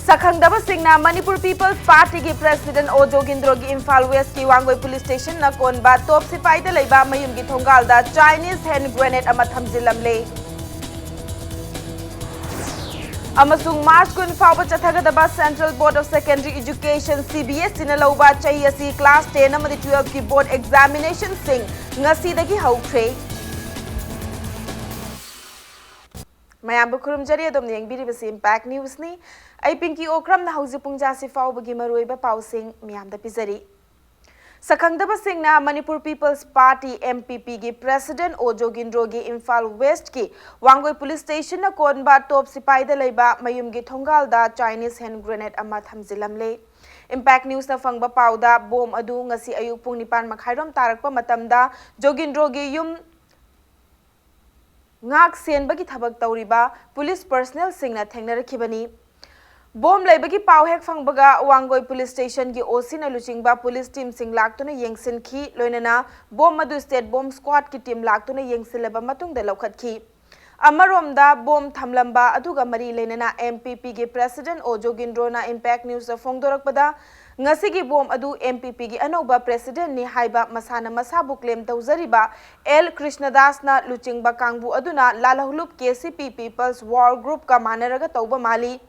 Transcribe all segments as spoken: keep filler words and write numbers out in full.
ꯁꯛꯈꯪꯗꯕꯁꯤꯡꯅ Manipur peoples ꯄꯥꯔꯇꯤꯒꯤ president O ꯖꯣꯒꯤꯟꯗ꯭ꯔꯣꯒꯤ ꯏꯝꯐꯥꯜ ꯋꯦꯁꯀꯤ ꯋꯥꯡꯒꯣꯏ ꯄꯨꯂꯤꯁ ꯁ꯭ꯇꯦꯁꯟꯅ ꯀꯣꯟꯕ ꯇꯣꯞ ꯁꯤꯄꯥꯏꯗ ꯂꯩꯕ ꯃꯌꯨꯝꯒꯤ ꯊꯣꯡꯒꯥꯜꯗ ꯆꯥꯏꯅꯤꯁ ꯍꯦꯟ ꯒ꯭ꯔꯦꯅꯦꯗ ꯑꯃ ꯊꯝꯖꯤꯜꯂꯝꯂꯦ꯫ ꯑꯃꯁꯨꯡ ꯃꯥꯔꯆ ꯀꯨꯟ ꯐꯥꯎꯕ ꯆꯠꯊꯒꯗꯕ Central Board of Secondary Education, C B S E ꯅ ꯂꯧꯕ ꯆꯍꯤ ꯑꯁꯤ ꯀ꯭ꯂꯥꯁ ꯇꯦꯟ ꯑꯃꯗꯤ ꯇꯨꯋꯦꯜꯐꯀꯤ ꯕꯣꯔꯗ ꯑꯦꯛꯖꯥꯃꯤꯅꯦꯁꯟꯁꯤꯡ ꯉꯁꯤꯗꯒꯤ ꯍꯧꯈ꯭ꯔꯦ꯫ ꯃꯌꯥꯝꯕꯨ ꯈꯨꯔꯨꯝꯖꯔꯤ꯫ ꯑꯗꯣꯝꯅ ꯌꯦꯡꯕꯤꯔꯤꯕꯁꯤ ꯏꯝꯄꯦꯛ ꯅ꯭ꯌꯨꯁꯅꯤ꯫ ꯑꯩ ꯄꯤꯡꯀꯤ ꯑꯣꯀ꯭ꯔꯝꯅ ꯍꯧꯖꯤꯛ ꯄꯨꯡ ꯖꯥꯁꯤ ꯐꯥꯎꯕꯒꯤ ꯃꯔꯨꯑꯣꯏꯕ ꯄꯥꯎꯁꯤꯡ ꯃꯌꯥꯝꯗ ꯄꯤꯖꯔꯤ꯫ ꯁꯛꯈꯪꯗꯕꯁꯤꯡꯅ Manipur peoples party, M P P, ꯒꯤ ꯄ꯭ꯔꯦꯁꯤꯗꯦꯟꯠ ꯑꯣ ꯖꯣꯒꯤꯟꯗ꯭ꯔꯣꯒꯤ ꯏꯝꯐꯥꯜ ꯋꯦꯁꯀꯤ ꯋꯥꯡꯒꯣꯏ ꯄꯨꯂꯤꯁ ꯁ꯭ꯇꯦꯁꯟꯅ ꯀꯣꯟꯕ ꯇꯣꯞ ꯁꯤꯄꯥꯏꯗ ꯂꯩꯕ ꯃꯌꯨꯝꯒꯤ ꯊꯣꯡꯒꯥꯜꯗ ꯆꯥꯏꯅꯤꯁ ꯍꯦꯟ ꯒ꯭ꯔꯦꯅꯦꯗ ꯑꯃ ꯊꯝꯖꯤꯜꯂꯝꯂꯦ꯫ ꯏꯝꯄꯦꯛ ꯅ꯭ꯌꯨꯁꯅ ꯐꯪꯕ ꯄꯥꯎꯗ, ꯕꯣꯝ ꯑꯗꯨ ꯉꯁꯤ ꯑꯌꯨꯛ ꯄꯨꯡ ꯅꯤꯄꯥꯟ ꯃꯈꯥꯏꯔꯣꯝ ꯇꯥꯔꯛꯄ ꯃꯇꯝꯗ ꯖꯣꯒꯤꯟꯗ꯭ꯔꯣꯒꯤ ꯌꯨꯝ ꯉꯥꯛ ꯁꯦꯟꯕꯒꯤ ꯊꯕꯛ ꯇꯧꯔꯤꯕ ꯄꯨꯂꯤꯁ ꯄꯔꯁꯅꯦꯜꯁꯤꯡꯅ ꯊꯦꯡꯅꯔꯛꯈꯤꯕꯅꯤ꯫ ꯕꯣꯝ ꯂꯩꯕꯒꯤ ꯄꯥꯎ ꯍꯦꯛ ꯐꯪꯕꯒ ꯋꯥꯡꯒꯣꯏ ꯄꯨꯂꯤꯁ ꯁ꯭ꯇꯦꯁꯟꯒꯤ O C ꯅ ꯂꯨꯆꯤꯡꯕ ꯄꯨꯂꯤꯁ ꯇꯤꯝꯁꯤꯡ ꯂꯥꯛꯇꯨꯅ ꯌꯦꯡꯁꯤꯟꯈꯤ꯫ ꯂꯣꯏꯅꯅ ꯕꯣꯝ ꯑꯗꯨ ꯁ꯭ꯇꯦꯠ ꯕꯣꯝ ꯁ꯭ꯀ꯭ꯋꯥꯗꯀꯤ ꯇꯤꯝ ꯂꯥꯛꯇꯨꯅ ꯌꯦꯡꯁꯤꯜꯂꯕ ꯃꯇꯨꯡꯗ ꯂꯧꯈꯠꯈꯤ꯫ ꯑꯃꯔꯣꯝꯗ, ꯕꯣꯝ ꯊꯝꯂꯝꯕ ꯑꯗꯨꯒ ꯃꯔꯤ ꯂꯩꯅꯅ M P P ꯒꯤ ꯄ꯭ꯔꯦꯁꯤꯗꯦꯟꯠ ꯑꯣ ꯖꯣꯒꯤꯟꯗ꯭ꯔꯣꯅ ꯏꯝꯄꯦꯛ ꯅ꯭ꯌꯨꯁꯇ ꯐꯣꯡꯗꯣꯔꯛꯄꯗ, ꯉꯁꯤꯒꯤ ꯕꯣꯝ ꯑꯗꯨ M P P ꯒꯤ ꯑꯅꯧꯕ ꯄ꯭ꯔꯦꯁꯤꯗꯦꯟꯠꯅꯤ ꯍꯥꯏꯕ ꯃꯁꯥꯅ ꯃꯁꯥꯕꯨ ꯀ꯭ꯂꯦꯝ ꯇꯧꯖꯔꯤꯕ ꯑꯦꯜ ꯀ꯭ꯔꯤꯁꯅꯗꯥꯁꯅ ꯂꯨꯆꯤꯡꯕ ꯀꯥꯡꯕꯨ ꯑꯗꯨꯅ ꯂꯥꯂꯍꯧꯂꯨꯞ K C P People's War Group ꯀ ꯃꯥꯟꯅꯔꯒ ꯇꯧꯕ ꯃꯥꯜꯂꯤ꯫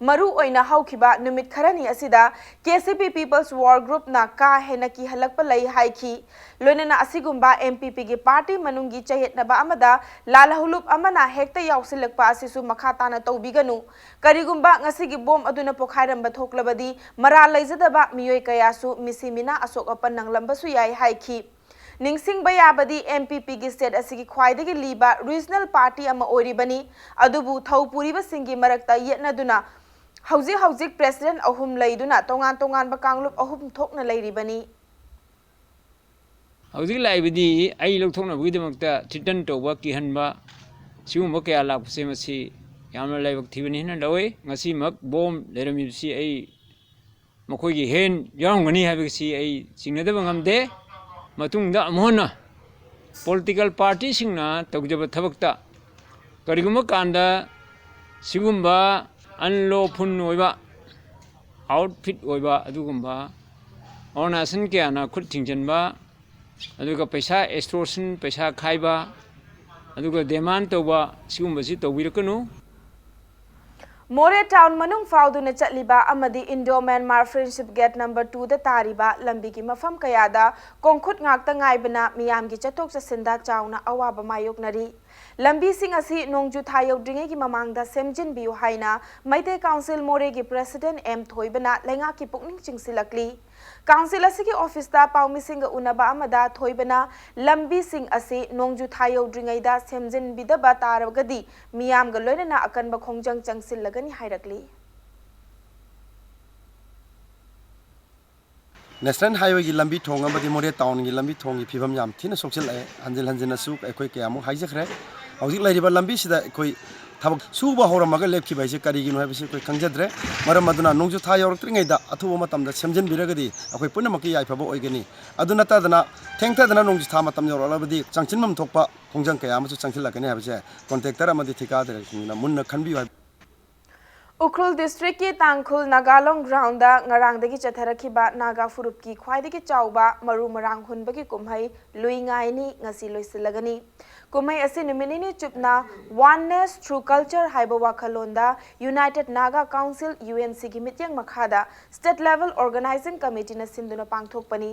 ꯃꯔꯨ ꯑꯣꯏꯅ ꯍꯧꯈꯤꯕ ꯅꯨꯃꯤꯠ ꯈꯔꯅꯤ ꯑꯁꯤꯗ K C P People's War Group ꯅ ꯀꯥ ꯍꯦꯟꯅ ꯀꯤꯍꯜꯂꯛꯄ ꯂꯩ ꯍꯥꯏꯈꯤ꯫ ꯂꯣꯏꯅꯅ ꯑꯁꯤꯒꯨꯝꯕ M P P ꯒꯤ ꯄꯥꯔꯇꯤ ꯃꯅꯨꯡꯒꯤ ꯆꯌꯦꯠꯅꯕ ꯑꯃꯗ ꯂꯥꯂꯍꯧꯂꯨꯞ ꯑꯃꯅ ꯍꯦꯛꯇ ꯌꯥꯎꯁꯤꯜꯂꯛꯄ ꯑꯁꯤꯁꯨ ꯃꯈꯥ ꯇꯥꯅ ꯇꯧꯕꯤꯒꯅꯨ꯫ ꯀꯔꯤꯒꯨꯝꯕ ꯉꯁꯤꯒꯤ ꯕꯣꯝ ꯑꯗꯨꯅ ꯄꯣꯈꯥꯏꯔꯝꯕ ꯊꯣꯛꯂꯕꯗꯤ, ꯃꯔꯥꯜ ꯂꯩꯖꯗꯕ ꯃꯤꯑꯣꯏ ꯀꯌꯥꯁꯨ ꯃꯤꯁꯤ ꯃꯤꯅꯥ ꯑꯁꯣꯛ ꯑꯄꯟ ꯅꯪꯂꯝꯕꯁꯨ ꯌꯥꯏ ꯍꯥꯏꯈꯤ꯫ ꯅꯤꯡꯁꯤꯡꯕ ꯌꯥꯕꯗꯤ, M P P ꯒꯤ ꯁ꯭ꯇꯦꯠ ꯑꯁꯤꯒꯤ ꯈ꯭ꯋꯥꯏꯗꯒꯤ ꯂꯤꯕ ꯔꯤꯖꯅꯦꯜ ꯄꯥꯔꯇꯤ ꯑꯃ ꯑꯣꯏꯔꯤꯕꯅꯤ꯫ ꯑꯗꯨꯕꯨ ꯊꯧ ꯄꯨꯔꯤꯕꯁꯤꯡꯒꯤ ꯃꯔꯛꯇ ꯌꯦꯠꯅꯗꯨꯅ ꯍꯧꯖꯤꯛ ꯍꯧꯖꯤꯛ ꯄ꯭ꯔꯦꯁꯤꯗꯦꯟꯠ ꯑꯍꯨꯝ ꯂꯩꯗꯨꯅ ꯇꯣꯉꯥꯟ ꯇꯣꯉꯥꯟꯕ ꯀꯥꯡꯂꯨꯞ ꯑꯍꯨꯝ ꯊꯣꯛꯅ ꯂꯩꯔꯤꯕꯅꯤ꯫ ꯍꯧꯖꯤꯛ ꯂꯥꯛꯏꯕꯗꯤ ꯑꯩ ꯂꯧꯊꯣꯛꯅꯕꯒꯤꯗꯃꯛꯇ ꯊ꯭ꯔꯤꯇꯟ ꯇꯧꯕ, ꯀꯤꯍꯟꯕ, ꯁꯤꯒꯨꯝꯕ ꯀꯌꯥ ꯂꯥꯛꯄꯁꯦ, ꯃꯁꯤ ꯌꯥꯝꯅ ꯂꯥꯏꯕꯛ ꯊꯤꯕꯅꯤ ꯍꯥꯏꯅ ꯂꯧꯏ꯫ ꯉꯁꯤꯃꯛ ꯕꯣꯝ ꯂꯩꯔꯝꯃꯤꯕꯁꯤ ꯑꯩ ꯃꯈꯣꯏꯒꯤ ꯍꯦꯟ ꯌꯥꯎꯔꯝꯒꯅꯤ ꯍꯥꯏꯕꯁꯤ ꯑꯩ ꯆꯤꯡꯅꯗꯕ ꯉꯝꯗꯦ꯫ ꯃꯇꯨꯡꯗ ꯑꯃꯨꯛ ꯍꯟꯅ ꯄꯣꯂꯤꯇꯤꯀꯦꯜ ꯄꯥꯔꯇꯤꯁꯤꯡꯅ ꯇꯧꯖꯕ ꯊꯕꯛꯇ ꯀꯔꯤꯒꯨꯝꯕ ꯀꯥꯟꯗ ꯁꯤꯒꯨꯝꯕ ꯑꯟꯂꯣꯐꯨꯜ ꯑꯣꯏꯕ, ꯑꯥꯎꯠꯐꯤꯠ ꯑꯣꯏꯕ ꯑꯗꯨꯒꯨꯝꯕ ꯑꯣꯔꯒꯅꯥꯏꯖꯦꯁꯟ ꯀꯌꯥꯅ ꯈꯨꯠ ꯊꯤꯡꯖꯤꯟꯕ, ꯑꯗꯨꯒ ꯄꯩꯁꯥ ꯑꯦꯛꯁꯇꯣꯔꯁꯟ, ꯄꯩꯁꯥ ꯈꯥꯏꯕ, ꯑꯗꯨꯒ ꯗꯤꯃꯥꯟ ꯇꯧꯕ, ꯁꯤꯒꯨꯝꯕꯁꯤ ꯇꯧꯕꯤꯔꯛꯀꯅꯨ꯫ ꯃꯣꯔꯦ ꯇꯥꯎꯟ ꯃꯅꯨꯡ ꯐꯥꯎꯗꯨꯅ ꯆꯠꯂꯤꯕ ꯑꯃꯗꯤ ꯏꯟꯗꯣ ꯃ꯭ꯌꯥꯟꯃꯥꯔ ꯐ꯭ꯔꯦꯟꯗꯁꯤꯞ ꯒꯦꯠ ꯅꯝꯕꯔ ꯇꯨꯗ ꯇꯥꯔꯤꯕ ꯂꯝꯕꯤꯒꯤ ꯃꯐꯝ ꯀꯌꯥꯗ ꯀꯣꯡꯈꯨꯠ ꯉꯥꯛꯇ ꯉꯥꯏꯕꯅ ꯃꯤꯌꯥꯝꯒꯤ ꯆꯠꯊꯣꯛ ꯆꯠꯁꯤꯟꯗ ꯆꯥꯎꯅ ꯑꯋꯥꯕ ꯃꯥꯌꯣꯛꯅꯔꯤ꯫ ꯂꯝꯕꯤꯁꯤꯡ ꯑꯁꯤ ꯅꯣꯡꯖꯨ ꯊꯥ ꯌꯧꯗ꯭ꯔꯤꯉꯩꯒꯤ ꯃꯃꯥꯡꯗ ꯁꯦꯝꯖꯤꯟꯕꯤꯌꯨ ꯍꯥꯏꯅ ꯃꯩꯇꯩ ꯀꯥꯎꯟꯁꯤꯜ ꯃꯣꯔꯦꯒꯤ ꯄ꯭ꯔꯦꯁꯤꯗꯦꯟꯠ ꯑꯦꯝ ꯊꯣꯏꯕꯅ ꯂꯩꯉꯥꯛꯀꯤ ꯄꯨꯛꯅꯤꯡ ꯆꯤꯡꯁꯤꯜꯂꯛꯂꯤ꯫ ꯀꯥꯎꯟꯁꯤꯜ ꯑꯁꯤꯒꯤ ꯑꯣꯐꯤꯁꯇ ꯄꯥꯎꯃꯤꯁꯤꯡꯒ ꯎꯅꯕ ꯑꯃꯗ ꯊꯣꯏꯕꯅ ꯂꯝꯕꯤꯁꯤꯡ ꯑꯁꯤ ꯅꯣꯡꯖꯨ ꯊꯥ ꯌꯧꯗ꯭ꯔꯤꯉꯩꯗ ꯁꯦꯝꯖꯤꯟꯕꯤꯗꯕ ꯇꯥꯔꯒꯗꯤ ꯃꯤꯌꯥꯝꯒ ꯂꯣꯏꯅꯅ ꯑꯀꯟꯕ ꯈꯣꯡꯖꯪ ꯆꯪꯁꯤꯜꯂꯒꯅꯤ ꯍꯥꯏꯔꯛꯂꯤ꯫ ꯅꯦꯁꯅꯦꯜ ꯍꯥꯏꯋꯦꯒꯤ ꯂꯝꯕꯤ ꯊꯣꯡ ꯑꯃꯗꯤ ꯃꯣꯔꯦ ꯇꯥꯎꯟꯒꯤ ꯂꯝꯕꯤ ꯊꯣꯡꯒꯤ ꯐꯤꯕꯝ ꯌꯥꯝ ꯊꯤꯅ ꯁꯣꯛꯆꯤꯜꯂꯛꯑꯦ꯫ ꯍꯟꯖꯤꯟ ꯍꯟꯖꯤꯟꯅꯁꯨ ꯑꯩꯈꯣꯏ ꯀꯌꯥꯃꯨꯛ ꯍꯥꯏꯖꯈ꯭ꯔꯦ꯫ ꯍꯧꯖꯤꯛ ꯂꯩꯔꯤꯕ ꯂꯝꯕꯤꯁꯤꯗ ꯑꯩꯈꯣꯏ ꯊꯕꯛ ꯁꯨꯕ ꯍꯧꯔꯝꯃꯒ ꯂꯦꯞꯈꯤꯕ ꯍꯥꯏꯁꯦ ꯀꯔꯤꯒꯤꯅꯣ ꯍꯥꯏꯕꯁꯤ ꯑꯩꯈꯣꯏ ꯈꯪꯖꯗ꯭ꯔꯦ꯫ ꯃꯔꯝ ꯑꯗꯨꯅ ꯅꯣꯡꯖꯨ ꯊꯥ ꯌꯧꯔꯛꯇ꯭ꯔꯤꯉꯩꯗ ꯑꯊꯨꯕ ꯃꯇꯝꯗ ꯁꯦꯝꯖꯤꯟꯕꯤꯔꯒꯗꯤ ꯑꯩꯈꯣꯏ ꯄꯨꯝꯅꯃꯛꯀꯤ ꯌꯥꯏꯐꯕ ꯑꯣꯏꯒꯅꯤ꯫ ꯑꯗꯨ ꯅꯠꯇꯗꯅ ꯊꯦꯡꯊꯗꯅ ꯅꯣꯡꯖꯨ ꯊꯥ ꯃꯇꯝ ꯌꯧꯔꯛꯂꯕꯗꯤ ꯆꯪꯁꯤꯟꯐꯝ ꯊꯣꯛꯄ ꯈꯣꯡꯖꯪ ꯀꯌꯥ ꯑꯃꯁꯨ ꯆꯪꯁꯤꯜꯂꯛꯀꯅꯤ ꯍꯥꯏꯕꯁꯦ ꯀꯣꯟꯇ꯭ꯔꯦꯛꯇꯔ ꯑꯃꯗꯤ ꯊꯤꯀꯥꯗꯥꯔꯁꯤꯡꯅ ꯃꯨꯟꯅ ꯈꯟꯕꯤꯌꯨ ꯍꯥꯏꯕ꯫ ꯎꯈ꯭ꯔꯨꯜ ꯗꯤꯁꯇ꯭ꯔꯤꯛꯀꯤ ꯇꯥꯡꯈꯨꯜ ꯅꯥꯒꯥꯂꯣꯡ ꯒ꯭ꯔꯥꯎꯟꯗ ꯉꯔꯥꯡꯗꯒꯤ ꯆꯠꯊꯔꯛꯈꯤꯕ ꯅꯥꯒꯥ ꯐꯨꯔꯨꯞꯀꯤ ꯈ꯭ꯋꯥꯏꯗꯒꯤ ꯆꯥꯎꯕ ꯃꯔꯨ ꯃꯔꯥꯡ ꯍꯨꯟꯕꯒꯤ ꯀꯨꯝꯍꯩ ꯂꯨꯏ ꯉꯥꯏꯅꯤ ꯉꯁꯤ ꯂꯣꯏꯁꯤꯜꯂꯒꯅꯤ꯫ ꯀꯨꯝꯍꯩ ꯑꯁꯤ ꯅꯨꯃꯤꯠ ꯅꯤꯅꯤ ꯆꯨꯞꯅ Oneness Through Culture ꯍꯥꯏꯕ ꯋꯥꯈꯜꯂꯣꯟꯗ United Naga Council, UNCꯒꯤ ꯃꯤꯠꯌꯦꯡ ꯃꯈꯥꯗ State Level Organizing Committeeꯅ ꯁꯤꯟꯗꯨꯅ ꯄꯥꯡꯊꯣꯛꯄꯅꯤ꯫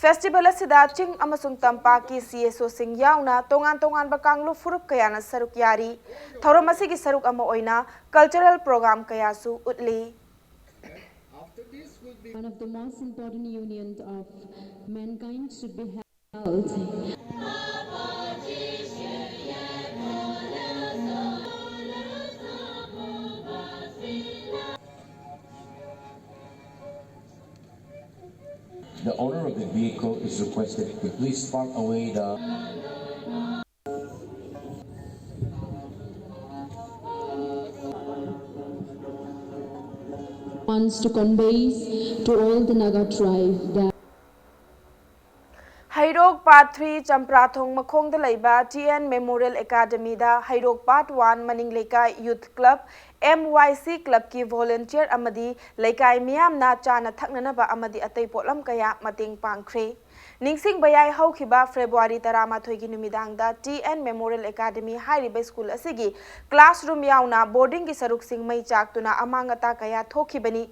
ꯐꯦꯁꯇꯤꯚꯦꯜ ꯑꯁꯤꯗ ꯆꯤꯡ ꯑꯃꯁꯨꯡ ꯇꯝꯄꯥꯛꯀꯤ CSOꯁꯤꯡ ꯌꯥꯎꯅ ꯇꯣꯉꯥꯟ ꯇꯣꯉꯥꯟꯕ ꯀꯥꯡꯂꯨꯞ ꯐꯨꯔꯨꯞ ꯀꯌꯥꯅ ꯁꯔꯨꯛ ꯌꯥꯔꯤ꯫ ꯊꯧꯔꯝ ꯑꯁꯤꯒꯤ ꯁꯔꯨꯛ ꯑꯃ ꯑꯣꯏꯅ cultural program ꯀꯌꯥꯁꯨ ꯎꯠꯂꯤ꯫ One of the most important union of mankind should be held. The owner of the vehicle is requested to please park away the wants to convey to all the Naga tribe that Heirok three ꯆꯝꯄ꯭ꯔꯥꯊꯣꯡ ꯃꯈꯣꯡꯗ ꯂꯩꯕ T and memorial ꯑꯦꯀꯥꯗꯃꯤꯗ Heirok part one ꯃꯅꯤꯡ ꯂꯩꯀꯥꯏ youth club, M ꯋꯥꯏ ꯁꯤ ꯀ꯭ꯂꯕꯀꯤ volunteer ꯑꯃꯗꯤ ꯂꯩꯀꯥꯏ ꯃꯤꯌꯥꯝꯅ ꯆꯥꯅ ꯊꯛꯅꯅꯕ ꯑꯃꯗꯤ ꯑꯇꯩ ꯄꯣꯠꯂꯝ ꯀꯌꯥ ꯃꯇꯦꯡ ꯄꯥꯡꯈ꯭ꯔꯦ꯫ ꯅꯤꯡꯁꯤꯡꯕ ꯌꯥꯏ, ꯍꯧꯈꯤꯕ ꯐꯦꯕ꯭ꯔꯨꯋꯥꯔꯤ ꯇꯔꯥꯃꯥꯊꯣꯏꯒꯤ ꯅꯨꯃꯤꯗꯥꯡꯗ ꯇꯤ ꯑꯦꯟ ꯃꯦꯃꯣꯔꯤꯌꯦꯜ ꯑꯦꯀꯥꯗꯃꯤ ꯍꯥꯏꯔꯤꯕ ꯁ꯭ꯀꯨꯜ ꯑꯁꯤꯒꯤ ꯀ꯭ꯂꯥꯁꯔꯨꯝ ꯌꯥꯎꯅ ꯕꯣꯔꯗꯤꯡꯒꯤ ꯁꯔꯨꯛꯁꯤꯡ ꯃꯩ ꯆꯥꯛꯇꯨꯅ ꯑꯃꯥꯡ ꯑꯇꯥ ꯀꯌꯥ ꯊꯣꯛꯈꯤꯕꯅꯤ꯫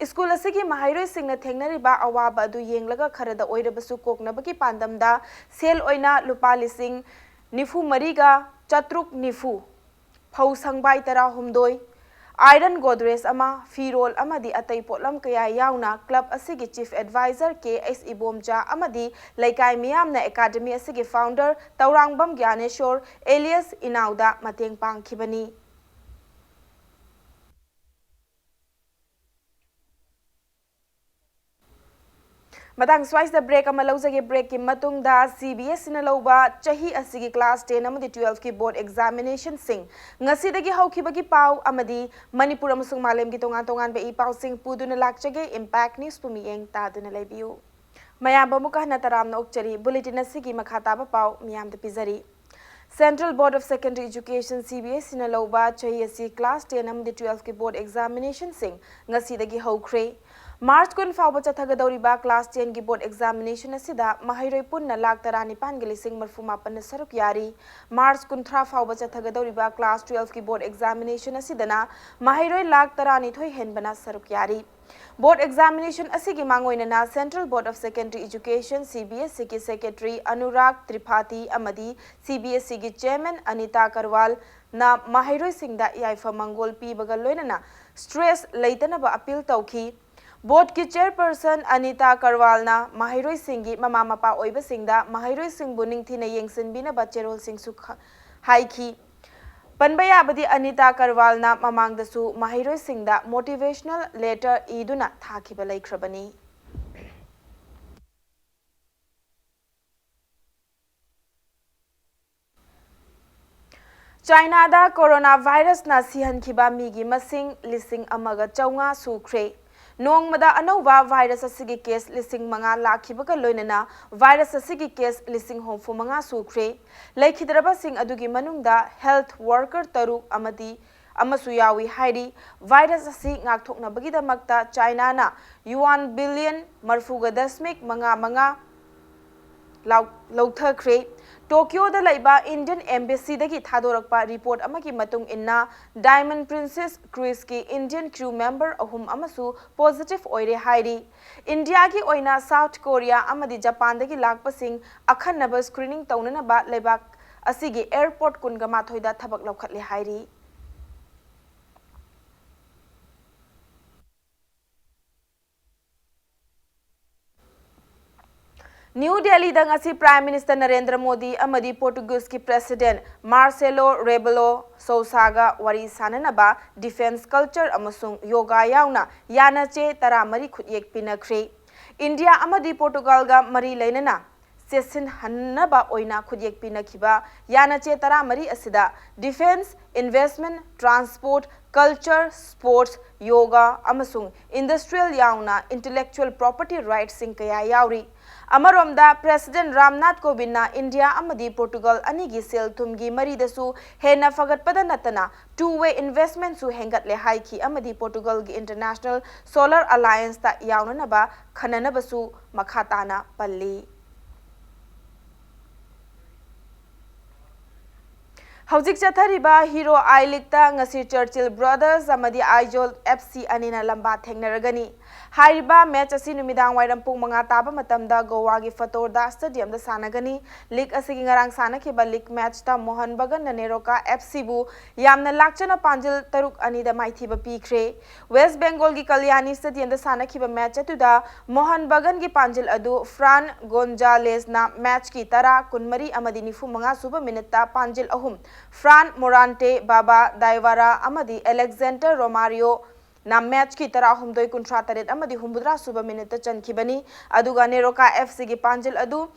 ꯁ꯭ꯀꯨꯜ ꯑꯁꯤꯒꯤ ꯃꯍꯩꯔꯣꯏꯁꯤꯡꯅ ꯊꯦꯡꯅꯔꯤꯕ ꯑꯋꯥꯕ ꯑꯗꯨ ꯌꯦꯡꯂꯒ ꯈꯔꯗ ꯑꯣꯏꯔꯕꯁꯨ ꯀꯣꯛꯅꯕꯒꯤ ꯄꯥꯟꯗꯝꯗ ꯁꯦꯜ ꯑꯣꯏꯅ ꯂꯨꯄꯥ ꯂꯤꯁꯤꯡ ꯅꯤꯐꯨ ꯃꯔꯤꯒ ꯆꯥꯇ꯭ꯔꯨꯛ ꯅꯤꯐꯨ, ꯐꯧ ꯁꯪꯕꯥꯏ ꯇꯔꯥꯍꯨꯝꯗꯣꯏ, ꯑꯥꯏꯔꯟ ꯒꯣꯗ꯭ꯔꯦꯖ ꯑꯃ, ꯐꯤꯔꯣꯜ ꯑꯃꯗꯤ ꯑꯇꯩ ꯄꯣꯠꯂꯝ ꯀꯌꯥ ꯌꯥꯎꯅ ꯀ꯭ꯂꯕ ꯑꯁꯤꯒꯤ ꯆꯤꯐ ꯑꯦꯗꯚꯥꯏꯖꯔ ꯀꯦ ꯑꯦꯁ ꯏꯕꯣꯝꯆꯥ ꯑꯃꯗꯤ ꯂꯩꯀꯥꯏ ꯃꯤꯌꯥꯝꯅ ꯑꯦꯀꯥꯗꯃꯤ ꯑꯁꯤꯒꯤ ꯐꯥꯎꯟꯗꯔ ꯇꯧꯔꯥꯡꯕꯝ ꯒ꯭ꯌꯥꯅꯦꯁꯣꯔ ꯑꯦꯂꯤꯌꯁ ꯏꯅꯥꯎꯗ ꯃꯇꯦꯡ ꯄꯥꯡꯈꯤꯕꯅꯤ꯫ ꯃꯇꯥꯡ ꯁ꯭ꯋꯥꯏꯁꯤꯗ ꯕ꯭ꯔꯦꯛ ꯑꯃ ꯂꯧꯖꯒꯦ꯫ ꯕ꯭ꯔꯦꯛꯀꯤ ꯃꯇꯨꯡꯗ ꯁꯤ ꯕꯤ ꯑꯦꯁ ꯏꯅ ꯂꯧꯕ ꯆꯍꯤ ꯑꯁꯤꯒꯤ ꯀ꯭ꯂꯥꯁ ꯇꯦꯟ ꯑꯃꯗꯤ ꯇꯨꯋꯦꯜꯐꯀꯤ ꯕꯣꯔꯗ ꯑꯦꯛꯖꯥꯃꯤꯅꯦꯁꯟꯁꯤꯡ ꯉꯁꯤꯗꯒꯤ ꯍꯧꯈꯤꯕꯒꯤ ꯄꯥꯎ ꯑꯃꯗꯤ ꯃꯅꯤꯄꯨꯔ ꯑꯃꯁꯨꯡ ꯃꯥꯂꯦꯝꯒꯤ ꯇꯣꯉꯥꯟ ꯇꯣꯉꯥꯟꯕ ꯏ ꯄꯥꯎꯁꯤꯡ ꯄꯨꯗꯨꯅ ꯂꯥꯛꯆꯒꯦ꯫ ꯏꯝꯄꯦꯛ ꯅ꯭ꯌꯨꯁꯄꯨ ꯃꯤꯠꯌꯦꯡ ꯇꯥꯗꯨꯅ ꯂꯩꯕꯤꯌꯨ꯫ ꯃꯌꯥꯝꯕꯨ ꯑꯃꯨꯛꯀ ꯍꯟꯅ ꯇꯔꯥꯝꯅ ꯑꯣꯛꯆꯔꯤ꯫ ꯕꯨꯂꯦꯇꯤꯟ ꯑꯁꯤꯒꯤ ꯃꯈꯥ ꯇꯥꯕ ꯄꯥꯎ ꯃꯤꯌꯥꯝꯗ ꯄꯤꯖꯔꯤ꯫ Central Board of Secondary Education, C B S E ꯅ ꯂꯧꯕ ꯆꯍꯤ ꯑꯁꯤ ꯀ꯭ꯂꯥꯁ ꯇꯦꯟ ꯑꯃꯗꯤ ꯇꯨꯋꯦꯜꯐꯀꯤ ꯕꯣꯔꯗ ꯑꯦꯛꯖꯥꯃꯤꯅꯦꯁꯟꯁꯤꯡ ꯉꯁꯤꯗꯒꯤ ꯍꯧꯈ꯭ꯔꯦ꯫ ꯃꯥꯔꯆ ꯀꯨꯟ ꯐꯥꯎꯕ ꯆꯠꯊꯒꯗꯧꯔꯤꯕ ꯀ꯭ꯂꯥꯁ ꯇꯦꯟꯒꯤ ꯕꯣꯔꯗ ꯑꯦꯛꯖꯥꯃꯤꯅꯦꯁꯟ ꯑꯁꯤꯗ ꯃꯍꯩꯔꯣꯏ ꯄꯨꯟꯅ ꯂꯥꯈ ꯇꯔꯥꯅꯤꯄꯥꯟꯒ ꯂꯤꯁꯤꯡ ꯃꯔꯐꯨ ꯃꯥꯄꯟꯅ ꯁꯔꯨꯛ ꯌꯥꯔꯤ꯫ ꯃꯥꯔꯆ ꯀꯨꯟꯊ꯭ꯔꯥ ꯐꯥꯎꯕ ꯆꯠꯊꯒꯗꯧꯔꯤꯕ ꯀ꯭ꯂꯥꯁ ꯇꯨꯋꯦꯜꯐꯀꯤ ꯕꯣꯔꯗ ꯑꯦꯛꯖꯥꯃꯤꯅꯦꯁꯟ ꯑꯁꯤꯗꯅ ꯃꯍꯩꯔꯣꯏ ꯂꯥꯈ ꯇꯔꯥꯅꯤꯊꯣꯏ ꯍꯦꯟꯕꯅ ꯁꯔꯨꯛ ꯌꯥꯔꯤ꯫ ꯕꯣꯔꯗ ꯑꯦꯛꯖꯥꯃꯤꯅꯦꯁꯟ ꯑꯁꯤꯒꯤ ꯃꯥꯡꯑꯣꯏꯅꯅ Central Board of Secondary Education, C B S E ꯒꯤ ꯁꯦꯀ꯭ꯔꯦꯇꯔꯤ ꯑꯅꯨꯔꯥꯒ ꯇ꯭ꯔꯤꯄꯥꯊꯤ ꯑꯃꯗꯤ C B S E ꯒꯤ ꯆꯦꯌꯔꯃꯦꯟ ꯑꯅꯤꯇꯥ ꯀꯔꯋꯥꯜꯅ ꯃꯍꯩꯔꯣꯏꯁꯤꯡꯗ ꯌꯥꯏꯐ ꯃꯪꯒꯣꯜ ꯄꯤꯕꯒ ꯂꯣꯏꯅꯅ ꯁ꯭ꯇ꯭ꯔꯦꯁ ꯂꯩꯇꯅꯕ ꯑꯄꯤꯜ ꯇꯧꯈꯤ꯫ ꯕꯣꯔꯗꯀꯤ ꯆꯦꯌꯔꯄꯔꯁꯟ ꯑꯅꯤꯇꯥ ꯀꯔꯋꯥꯜꯅ ꯃꯍꯩꯔꯣꯏꯁꯤꯡꯒꯤ ꯃꯃꯥ ꯃꯄꯥ ꯑꯣꯏꯕꯁꯤꯡꯗ ꯃꯍꯩꯔꯣꯏꯁꯤꯡꯕꯨ ꯅꯤꯡꯊꯤꯅ ꯌꯦꯡꯁꯤꯟꯕꯤꯅꯕ ꯆꯦꯔꯣꯜꯁꯤꯡꯁꯨ ꯈ-, ꯍꯥꯏꯈꯤ꯫ ꯄꯟꯕ ꯌꯥꯕꯗꯤ, ꯑꯅꯤꯇꯥ ꯀꯔꯋꯥꯜꯅ ꯃꯃꯥꯡꯗꯁꯨ ꯃꯍꯩꯔꯣꯏꯁꯤꯡꯗ ꯃꯣꯇꯤꯚꯦꯁꯅꯦꯜ ꯂꯦꯇꯔ ꯏꯗꯨꯅ ꯊꯥꯈꯤꯕ ꯂꯩꯈ꯭ꯔꯕꯅꯤ꯫ ꯆꯥꯏꯅꯥꯗ ꯀꯣꯔꯣꯅꯥ ꯚꯥꯏꯔꯁꯅ ꯁꯤꯍꯟꯈꯤꯕ ꯃꯤꯒꯤ ꯃꯁꯤꯡ ꯂꯤꯁꯤꯡ ꯑꯃꯒ ꯆꯥꯝꯃꯉꯥ ꯁꯨꯈ꯭ꯔꯦ꯫ ꯅꯣꯡꯃꯗ ꯑꯅꯧꯕ ꯚꯥꯏꯔꯁ ꯑꯁꯤꯒꯤ ꯀꯦꯁ ꯂꯤꯁꯤꯡ ꯃꯉꯥ ꯂꯥꯛꯈꯤꯕꯒ ꯂꯣꯏꯅꯅ ꯚꯥꯏꯔꯁ ꯑꯁꯤꯒꯤ ꯀꯦꯁ ꯂꯤꯁꯤꯡ ꯍꯨꯝꯐꯨ ꯃꯉꯥ ꯁꯨꯈ꯭ꯔꯦ꯫ ꯂꯩꯈꯤꯗ꯭ꯔꯕꯁꯤꯡ ꯑꯗꯨꯒꯤ ꯃꯅꯨꯡꯗ ꯍꯦꯜꯊ ꯋꯥꯔꯀꯔ ꯇꯔꯨꯛ ꯑꯃꯗꯤ ꯑꯃꯁꯨ ꯌꯥꯎꯏ ꯍꯥꯏꯔꯤ꯫ ꯚꯥꯏꯔꯁ ꯑꯁꯤ ꯉꯥꯛꯊꯣꯛꯅꯕꯒꯤꯗꯃꯛꯇ ꯆꯥꯏꯅꯥꯅ ꯌꯨꯋꯥꯟ ꯕꯤꯂꯤꯌꯟ ꯃꯔꯤꯐꯨꯒ ꯗꯁꯃꯤꯛ ꯃꯉꯥ ꯃꯉꯥ ꯂꯥꯎ-, ꯂꯧꯊꯈ꯭ꯔꯦ꯫ ꯇꯣꯀꯤꯌꯣꯗ ꯂꯩꯕ ꯏꯟꯗꯤꯌꯟ ꯑꯦꯝꯕꯦꯁꯤꯗꯒꯤ ꯊꯥꯗꯣꯔꯛꯄ ꯔꯤꯄꯣꯔꯠ ꯑꯃꯒꯤ ꯃꯇꯨꯡ ꯏꯟꯅ, ꯗꯥꯏꯃꯟ ꯄ꯭ꯔꯤꯟꯁꯦꯁ ꯀ꯭ꯔꯨꯏꯖꯀꯤ ꯏꯟꯗꯤꯌꯟ ꯀ꯭ꯔꯨ ꯃꯦꯝꯕꯔ ꯑꯍꯨꯝ ꯑꯃꯁꯨ ꯄꯣꯖꯤꯇꯤꯚ ꯑꯣꯏꯔꯦ ꯍꯥꯏꯔꯤ꯫ ꯏꯟꯗꯤꯌꯥꯒꯤ ꯑꯣꯏꯅ ꯁꯥꯎꯊ ꯀꯣꯔꯤꯌꯥ ꯑꯃꯗꯤ ꯖꯄꯥꯟꯗꯒꯤ ꯂꯥꯛꯄꯁꯤꯡ ꯑꯈꯟꯅꯕ ꯁ꯭ꯀ꯭ꯔꯤꯅꯤꯡ ꯇꯧꯅꯅꯕ ꯂꯩꯕꯥꯛ ꯑꯁꯤꯒꯤ ꯑꯦꯌꯔꯄꯣꯔꯠ ꯀꯨꯟꯒ ꯃꯥꯊꯣꯏꯗ ꯊꯕꯛ ꯂꯧꯈꯠꯂꯦ ꯍꯥꯏꯔꯤ꯫ ꯅ꯭ꯌꯨ ꯗꯦꯜꯂꯤꯗ ꯉꯁꯤ ꯄ꯭ꯔꯥꯏꯝ ꯃꯤꯅꯤꯁꯇꯔ ꯅꯔꯦꯟꯗ꯭ꯔ ꯃꯣꯗꯤ ꯑꯃꯗꯤ ꯄꯣꯔꯇꯨꯒꯤꯖꯀꯤ ꯄ꯭ꯔꯦꯁꯤꯗꯦꯟꯠ ꯃꯥꯔꯁꯦꯂꯣ ꯔꯦꯕꯦꯂꯣ ꯁꯣꯁꯥꯒ ꯋꯥꯔꯤ ꯁꯥꯅꯅꯕ ꯗꯤꯐꯦꯟꯁ ꯀꯜꯆꯔ ꯑꯃꯁꯨꯡ ꯌꯣꯒꯥ ꯌꯥꯎꯅ ꯌꯥꯅꯆꯦ ꯇꯔꯥꯃꯔꯤ ꯈꯨꯠꯌꯦꯛ ꯄꯤꯅꯈ꯭ꯔꯦ꯫ ꯏꯟꯗꯤꯌꯥ ꯑꯃꯗꯤ ꯄꯣꯔꯇꯨꯒꯜꯒ ꯃꯔꯤ ꯂꯩꯅꯅ ꯆꯦꯠꯁꯤꯟꯍꯟꯅꯕ ꯑꯣꯏꯅ ꯈꯨꯠꯌꯦꯛ ꯄꯤꯅꯈꯤꯕ ꯌꯥꯅꯆꯦ ꯇꯔꯥꯃꯔꯤ ꯑꯁꯤꯗ defence, investment, transport, culture, sports, yoga ꯑꯃꯁꯨꯡ ꯏꯟꯗꯁꯇ꯭ꯔꯤꯌꯦꯜ ꯌꯥꯎꯅ ꯏꯟꯇꯦꯂꯦꯛꯆꯨꯑꯦꯜ ꯄ꯭ꯔꯣꯄꯔꯇꯤ ꯔꯥꯏꯠꯁꯤꯡ ꯀꯌꯥ ꯌꯥꯎꯔꯤ꯫ ꯑꯃꯔꯣꯝꯗ, ꯄ꯭ꯔꯦꯁꯤꯗꯦꯟꯠ ꯔꯥꯝꯅꯥꯊ ꯀꯣꯕꯤꯟꯗꯅ ꯏꯟꯗꯤꯌꯥ ꯑꯃꯗꯤ ꯄꯣꯔꯇꯨꯒꯜ ꯑꯅꯤꯒꯤ ꯁꯦꯜ ꯊꯨꯝꯒꯤ ꯃꯔꯤꯗꯁꯨ ꯍꯦꯟꯅ ꯐꯒꯠꯄꯗ ꯅꯠꯇꯅ two-way investment-ꯁꯨ ꯍꯦꯟꯒꯠꯂꯦ ꯍꯥꯏꯈꯤ ꯑꯃꯗꯤ ꯄꯣꯔꯇꯨꯒꯜꯒꯤ ꯏꯟꯇꯔꯅꯦꯁꯅꯦꯜ ꯁꯣꯂꯔ ꯑꯂꯥꯏꯟꯁꯇ ꯌꯥꯎꯅꯅꯕ ꯈꯟꯅꯅꯕꯁꯨ ꯃꯈꯥ ꯇꯥꯅ ꯄꯜꯂꯤ꯫ ꯍꯧꯖꯤꯛ ꯆꯠꯊꯔꯤꯕ ꯍꯤꯔꯣ ꯑꯥꯏ ꯂꯤꯒꯇ ꯉꯁꯤ ꯆꯔꯆꯤꯜ ꯕ꯭ꯔꯗꯔꯁ ꯑꯃꯗꯤ ꯑꯥꯏꯖꯣꯜ ꯑꯦꯐ ꯁꯤ ꯑꯅꯤꯅ ꯂꯝꯕꯥ ꯊꯦꯡꯅꯔꯒꯅꯤ꯫ ꯍꯥꯏꯔꯤꯕ ꯃꯦꯆ ꯑꯁꯤ ꯅꯨꯃꯤꯗꯥꯡ ꯋꯥꯏꯔꯝ ꯄꯨꯡ ꯃꯉꯥ ꯇꯥꯕ ꯃꯇꯝꯗ ꯒꯣꯋꯥꯒꯤ ꯐꯇꯣꯔꯗꯥ ꯁ꯭ꯇꯦꯗꯤꯌꯝꯗ ꯁꯥꯟꯅꯒꯅꯤ꯫ ꯂꯤꯒ ꯑꯁꯤꯒꯤ ꯉꯔꯥꯡ ꯁꯥꯟꯅꯈꯤꯕ ꯂꯤꯒ ꯃꯦꯆꯇ ꯃꯣꯍꯟ ꯕꯒꯟꯅ ꯅꯦꯔꯣꯀꯥ ꯑꯦꯐ ꯁꯤꯕꯨ ꯌꯥꯝꯅ ꯂꯥꯛꯆꯅ ꯄꯥꯟꯖꯤꯜ ꯇꯔꯨꯛ ꯑꯅꯤꯗ ꯃꯥꯏꯊꯤꯕ ꯄꯤꯈ꯭ꯔꯦ꯫ ꯋꯦꯁ꯭ꯠ ꯕꯦꯡꯒꯣꯜꯒꯤ ꯀꯂꯤꯌꯥꯅꯤ ꯁ꯭ꯇꯦꯗꯤꯌꯝꯗ ꯁꯥꯟꯅꯈꯤꯕ ꯃꯦꯆ ꯑꯗꯨꯗ ꯃꯣꯍꯟ ꯕꯒꯟꯒꯤ ꯄꯥꯟꯖꯤꯜ ꯑꯗꯨ ꯐ꯭ꯔꯥꯟ ꯒꯣꯟꯖꯥꯂꯦꯁꯅ ꯃꯦꯆꯀꯤ ꯇꯔꯥ, ꯀꯨꯟꯃꯔꯤ ꯑꯃꯗꯤ ꯅꯤꯐꯨ ꯃꯉꯥ ꯁꯨꯕ ꯃꯤꯅꯤꯠꯇ ꯄꯥꯟꯖꯤꯜ ꯑꯍꯨꯝ, ꯐ꯭ꯔꯥꯟ ꯃꯣꯔꯥꯟꯇꯦ, ꯕꯥꯕꯥ ꯗꯥꯏꯋꯥꯔꯥ ꯑꯃꯗꯤ ꯑꯂꯦꯛꯖꯦꯟꯗꯔ ꯔꯣꯃꯥꯔꯤꯌꯣꯅ ꯃꯦꯆꯀꯤ ꯇꯔꯥꯍꯨꯝꯗꯣꯏ, ꯀꯨꯟꯊ꯭ꯔꯥ ꯇꯔꯦꯠ ꯑꯃꯗꯤ ꯍꯨꯝꯐꯨꯇꯔꯥ ꯁꯨꯕ ꯃꯤꯅꯤꯠꯇ ꯆꯟꯈꯤꯕꯅꯤ꯫ ꯑꯗꯨꯒ ꯅꯦꯔꯣꯀꯥ ꯑꯦꯐ ꯁꯤꯒꯤ ꯄꯥꯟꯖꯤꯜ ꯑꯗꯨ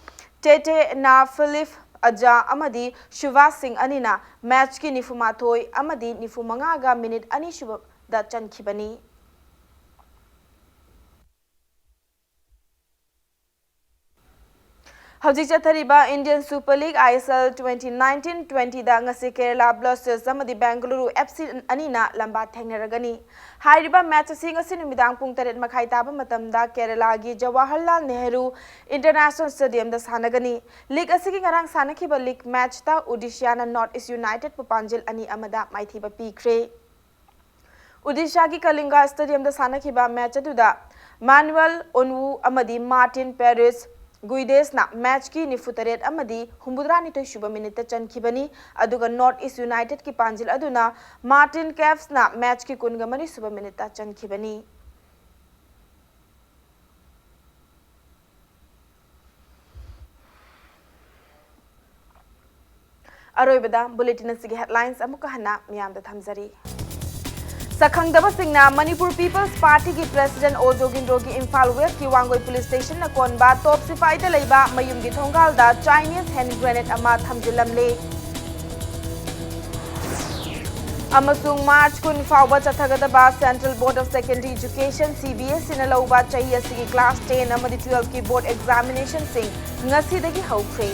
ꯇꯦꯇꯦ ꯅꯥ ꯐꯤꯂꯤꯞ ꯑꯖꯥ ꯑꯃꯗꯤ ꯁꯨꯚꯥꯁ ꯁꯤꯡ ꯑꯅꯤꯅ ꯃꯦꯆꯀꯤ ꯅꯤꯐꯨꯃꯥꯊꯣꯏ ꯑꯃꯗꯤ ꯅꯤꯐꯨꯃꯉꯥꯒ ꯃꯤꯅꯤꯠ ꯑꯅꯤ ꯁꯨꯕꯗ ꯆꯟꯈꯤꯕꯅꯤ꯫ ꯍꯧꯖꯤꯛ ꯆꯠꯊꯔꯤꯕ Indian Super League, I S L, twenty nineteen twenty ꯗ ꯉꯁꯤ Kerala Blasters ꯑꯃꯗꯤ Bengaluru F C ꯑꯅꯤꯅ ꯂꯝꯕꯥ ꯊꯦꯡꯅꯔꯒꯅꯤ꯫ ꯍꯥꯏꯔꯤꯕ ꯃꯦꯆ ꯑꯁꯤ ꯉꯁꯤ ꯅꯨꯃꯤꯗꯥꯡ ꯄꯨꯡ ꯇꯔꯦꯠ ꯃꯈꯥꯏ ꯇꯥꯕ ꯃꯇꯝꯗ ꯀꯦꯔꯂꯥꯒꯤ ꯖꯋꯥꯍꯔꯂꯥꯜ ꯅꯦꯍꯔꯨ ꯏꯟꯇꯔꯅꯦꯁꯅꯦꯜ ꯁ꯭ꯇꯦꯗꯤꯌꯝꯗ ꯁꯥꯟꯅꯒꯅꯤ꯫ ꯂꯤꯒ ꯑꯁꯤꯒꯤ ꯉꯔꯥꯡ ꯁꯥꯟꯅꯈꯤꯕ ꯂꯤꯒ ꯃꯦꯆꯇ ꯑꯣꯗꯤꯁꯥꯅ ꯅꯣꯔꯠ ꯏꯁ ꯌꯨꯅꯥꯏꯇꯦꯗꯄꯨ ꯄꯥꯟꯖꯤꯜ ꯑꯅꯤ ꯑꯃꯗ ꯃꯥꯏꯊꯤꯕ ꯄꯤꯈ꯭ꯔꯦ꯫ ꯑꯣꯗꯤꯁꯥꯒꯤ ꯀꯂꯤꯡꯒ ꯁ꯭ꯇꯦꯗꯤꯌꯝꯗ ꯁꯥꯟꯅꯈꯤꯕ ꯃꯦꯆ ꯑꯗꯨꯗ ꯃꯥꯅꯨꯑꯦꯜ ꯑꯣꯟꯋꯨ ꯑꯃꯗꯤ ꯃꯥꯔꯇꯤꯟ ꯄꯦꯔꯤꯁ ꯒꯨꯏꯗꯦꯁꯅ ꯃꯦꯆꯀꯤ ꯅꯤꯐꯨ ꯇꯔꯦꯠ ꯑꯃꯗꯤ ꯍꯨꯝꯐꯨꯇꯔꯥ ꯅꯤꯊꯣꯏ ꯁꯨꯕ ꯃꯤꯅꯤꯠꯇ ꯆꯟꯈꯤꯕꯅꯤ꯫ ꯑꯗꯨꯒ ꯅꯣꯔꯠ ꯏꯁ ꯌꯨꯅꯥꯏꯇꯦꯗꯀꯤ ꯄꯥꯟꯖꯤꯜ ꯑꯗꯨꯅ ꯃꯥꯔꯇꯤꯟ ꯀꯦꯞꯁꯅ ꯃꯦꯆꯀꯤ ꯀꯨꯟꯒ ꯃꯔꯤ ꯁꯨꯕ ꯃꯤꯅꯤꯠꯇ ꯆꯟꯈꯤꯕꯅꯤ꯫ ꯑꯔꯣꯏꯕꯗ ꯕꯨꯂꯦꯇꯤꯟ ꯑꯁꯤꯒꯤ ꯍꯦꯗꯂꯥꯏꯟꯁ ꯑꯃꯨꯛꯀ ꯍꯟꯅ ꯃꯤꯌꯥꯝꯗ ꯊꯝꯖꯔꯤ꯫ ꯁꯛꯈꯪꯗꯕꯁꯤꯡꯅ ꯃꯅꯤꯄꯨꯔ ꯄꯤꯄꯜꯁ ꯄꯥꯔꯇꯤꯒꯤ ꯄ꯭ꯔꯦꯁꯤꯗꯦꯟꯠ ꯑꯣ ꯖꯣꯒꯤꯟꯗ꯭ꯔꯣꯒꯤ ꯏꯝꯐꯥꯜ ꯋꯦꯁꯀꯤ ꯋꯥꯡꯒꯣꯏ ꯄꯨꯂꯤꯁ ꯁ꯭ꯇꯦꯁꯟꯅ ꯀꯣꯟꯕ ꯇꯣꯞ ꯁꯤꯐꯥꯏꯗ ꯂꯩꯕ ꯃꯌꯨꯝꯒꯤ ꯊꯣꯡꯒꯥꯜꯗ ꯆꯥꯏꯅꯤꯁ ꯍꯦꯟ ꯒ꯭ꯔꯦꯅꯦꯗ ꯑꯃ ꯊꯝꯖꯤꯜꯂꯝꯂꯦ꯫ ꯑꯃꯁꯨꯡ ꯃꯥꯔꯆ ꯀꯨꯟ ꯐꯥꯎꯕ ꯆꯠꯊꯒꯗꯕ Central Board of Secondary Education, C B S E ꯅ ꯂꯧꯕ ꯆꯍꯤ ꯑꯁꯤꯒꯤ class ten ꯑꯃꯗꯤ twelve ꯀꯤ ꯕꯣꯔꯗ ꯑꯦꯛꯖꯥꯃꯤꯅꯦꯁꯟꯁꯤꯡ ꯉꯁꯤꯗꯒꯤ ꯍꯧꯈ꯭ꯔꯦ꯫